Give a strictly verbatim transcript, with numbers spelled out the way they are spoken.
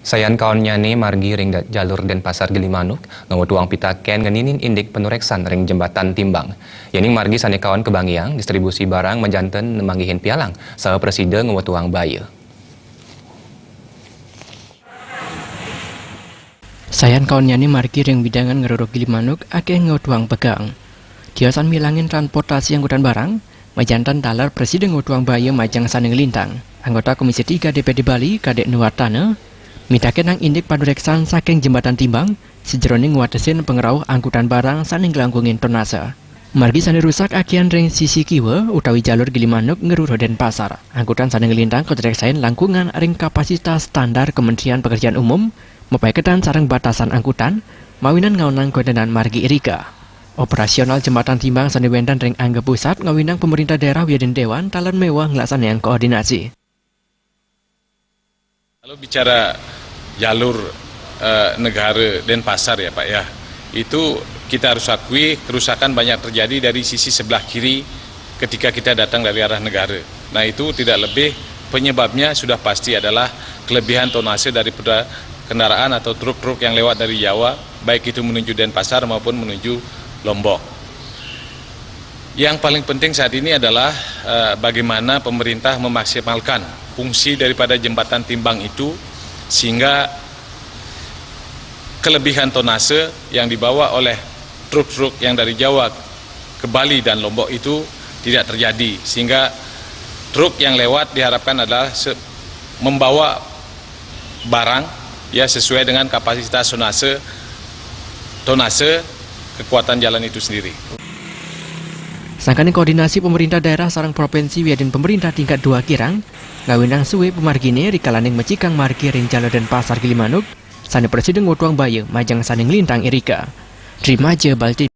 Sayan kaonnyané margi ring da-, jalur Denpasar Gilimanuk, ngawetuang pitaken ngeninin indik panureksan ring Jembatan Timbang. Yéning margi sané kaon kabangiang, distribusi barang majanten nemanggihin pialang, saha prasida ngawetuang baya. Sayan kaonnyané margi ring wewidangan Ngeruruk Gilimanuk akéh ngawetuang pegang. Tiosan milangin transportasi angkutan barang, majanten taler prasida ngawetuang baya majeng sané nglintang. Anggota Komisi tiga D P D Bali, Kadek Nuwatana, mitakenang indik panureksan saking Jembatan Timbang, sajeroning ngwatesin pangrauh angkutan barang sané nglangkungin tonase. Margi sané rusak akéhan ring sisi kiwa utawi jalur Gilimanuk Ngeruruk Denpasar. Angkutan sané nglintang katureksain langkungan ring kapasitas standar Kementerian Pekerjaan Umum, mapaiketan sareng batasan angkutan, mawinan ngaonang kontenan margi irika. Operasional Jembatan Timbang sané wénten ring angga pusat ngawinang pemerintah daerah wiadin dewan taler méweh nglaksanayang koordinasi. Kalau bicara jalur, eh, negara Denpasar ya, Pak, ya, itu kita harus akui kerusakan banyak terjadi dari sisi sebelah kiri ketika kita datang dari arah negara. Nah, itu tidak lebih penyebabnya sudah pasti adalah kelebihan tonase daripada kendaraan atau truk-truk yang lewat dari Jawa, baik itu menuju Denpasar maupun menuju Lombok. Yang paling penting saat ini adalah, eh, bagaimana pemerintah memaksimalkan fungsi daripada Jembatan Timbang itu sehingga kelebihan tonase yang dibawa oleh truk-truk yang dari Jawa ke Bali dan Lombok itu tidak terjadi, sehingga truk yang lewat diharapkan adalah se-, membawa barang, ya, sesuai dengan kapasitas tonase, tonase kekuatan jalan itu sendiri. Sangkaning koordinasi pemerintah daerah sareng provinsi wiadin pemerintah tingkat dua kirang, ngawinang suwé pamarginé rikalaning macikang margi ring jalur Denpasar Gilimanuk, sané prasida ngawetuang baya majeng sané nglintang irika. Trimaja Bali T V.